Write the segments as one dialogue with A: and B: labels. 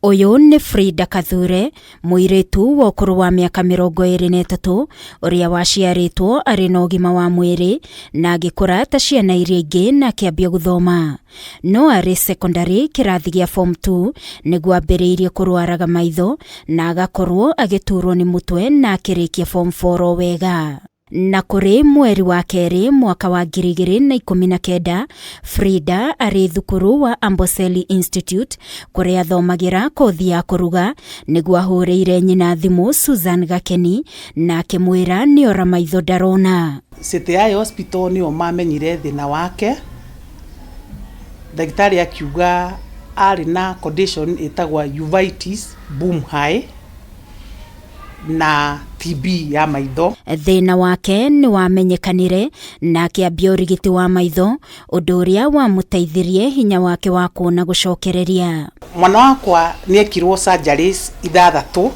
A: Ũyũ nĩ Frida Kathure, mũirĩtu wa ũkũrũ wa mĩaka 23, ũrĩa waciarĩtwo arĩ na ũgima wa mwĩrĩ na agĩkũra ta ciana iria ingĩ na akĩambia gũthoma. No arĩ secondary kĩrathi gĩa form 2 nĩguo ambĩrĩirie kũrwaraga maitho na agakorwo agĩturwo nĩ mũtwe na akĩrĩkia form 4 o wega. Na kũrĩ mweri wa kerĩ mwaka wa 2019, Frida arĩ thukuru wa Amboseli Institute kũrĩa athomagĩra kothi ya kũruga nĩguo ahũrĩire nyina thimũ Susan Gakeni na akĩmwĩra nĩora maitho ndarona.
B: City Eye Hospital nĩo mamenyire thĩna wake. Ndagĩtarĩ akiuga arĩ na condition ĩtagwo uveitis boom high na TB ya maitho.
A: Thĩna wake nĩ wamenyekanire na akĩambia ũrigiti wa maitho, ũndũ ũrĩa wamũteithirie hinya wake wa kuona gũcokereria.
B: Mwana wakwa nĩ ekirwo surgeries ithathatũ,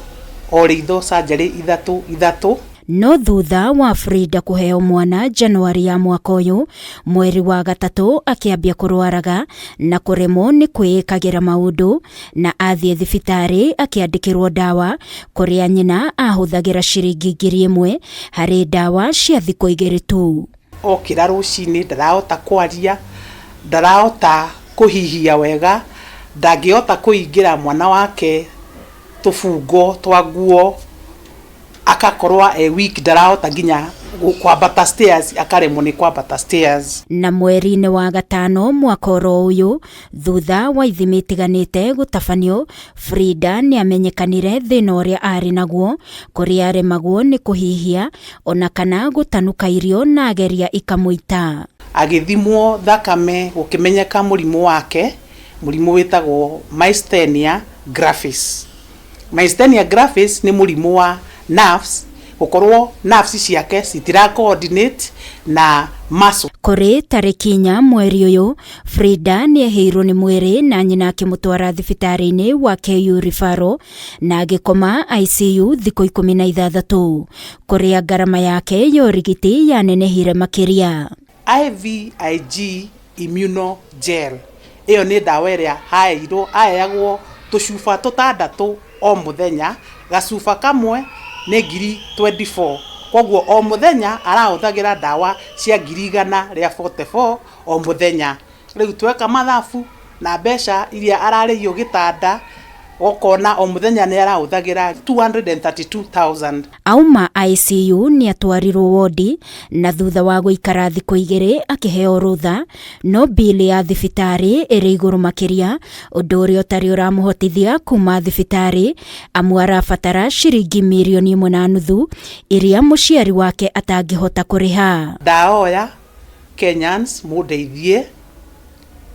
B: o ritho surgery ithatũ ithatũ.
A: No thutha wa Frida kũheo mwana Januari ya mwaka ũyũ, mweri wa gatatũ akĩambia kũrwaraga na kũremwo nĩ kwĩĩkagĩra maũndũ, na athiĩ thibitarĩ akĩandĩkĩrwo ndawa kũrĩa nyina ahũthagĩra ciringi 1000 harĩ ndawa cia thikũ igĩrĩ tu.
B: Okĩra rũcinĩ ndarahota kwaria, ndarahota kũhihia wega, ndangĩhota kũingĩra mwana wake tũbungo twa nguo, akakorwo e weak, ndarahota nginya kwambata stairs, akaremwo nĩ kwambata stairs.
A: Na mweri-inĩ wa gatano mwaka oro ũyũ, thutha wa ithimi itiganĩte gũtabanio, Frida nĩ amenyekanire thĩna ũrĩa arĩ naguo, kũrĩa aremagwo nĩ kũhihia ona kana gũtanuka irio na ageria ikamũita.
B: Agĩthimwo thakame gũkĩmenyeka mũrimũ wake, mũrimũ wĩtagwo myasthenia gravis. Myasthenia gravis nĩ mũrimũ wa nerves, gũkorwo nerves ciake citira coordinate na muscle.
A: Kũrĩ tarĩki 4 mweri ũyũ, Frida nĩ ehĩirwo nĩ mwĩrĩ na nyina akĩmũtwara thibitarĩ-inĩ wa KU Referral na agĩkoma ICU thikũ 16, kũrĩa ngarama yake ya ũrigiti yanenehire makĩria.
B: IVIG immunogel ĩyo nĩ ndawa ĩrĩa aheirwo, aheagwo tũcuba tũtandatũ o mũthenya, gacuba kamwe nĩ ngiri 24, koguo o mũthenya arahũthagĩra ndawa cia ngiri igana rĩa 44 o mũthenya. Rĩu tweka mathabu na mbeca iria ararĩhio gĩtanda, ũkona o mũthenya nĩ arahũthagĩra 232,000.
A: Auma ICU nĩ atwarirwo wodi na thutha wa gũikara thikũ igĩrĩ akĩheo rũtha, no bili ya thibitarĩ ĩrĩ igũrũ makĩria, ũndũ ũrĩa ũtarĩ ũramũhotithia kuma thibitarĩ, amu arabatara ciringi 1.5 mirioni iria mũciari wake atangĩhota kũrĩha.
B: Ndaoya Kenyans mũndeithie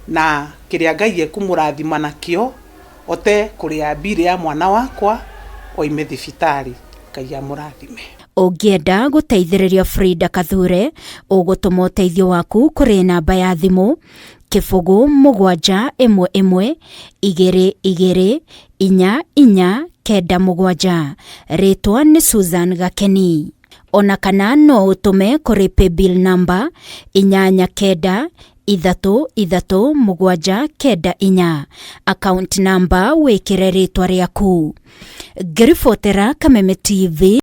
B: na kĩrĩa Ngai ekũmũrathima nakĩo, ote kũrĩa mbirĩ ya mwana wakwa oime thibitarĩ. Ngai amũrathime.
A: Ũngĩenda gũteithĩrĩria Frida Kathure, ũgũtũma ũteithio waku kũrĩ namba ya thimũ 0 7 1 1 2 2 4 4 9 7. Rĩtwa nĩ Susan Gakeni. Ona kana no ũtũme kũrĩ paybill number 8 9 3 3 7 9 4, account number wĩkĩre rĩtwa rĩaku. Ngĩribotera Kameme TV.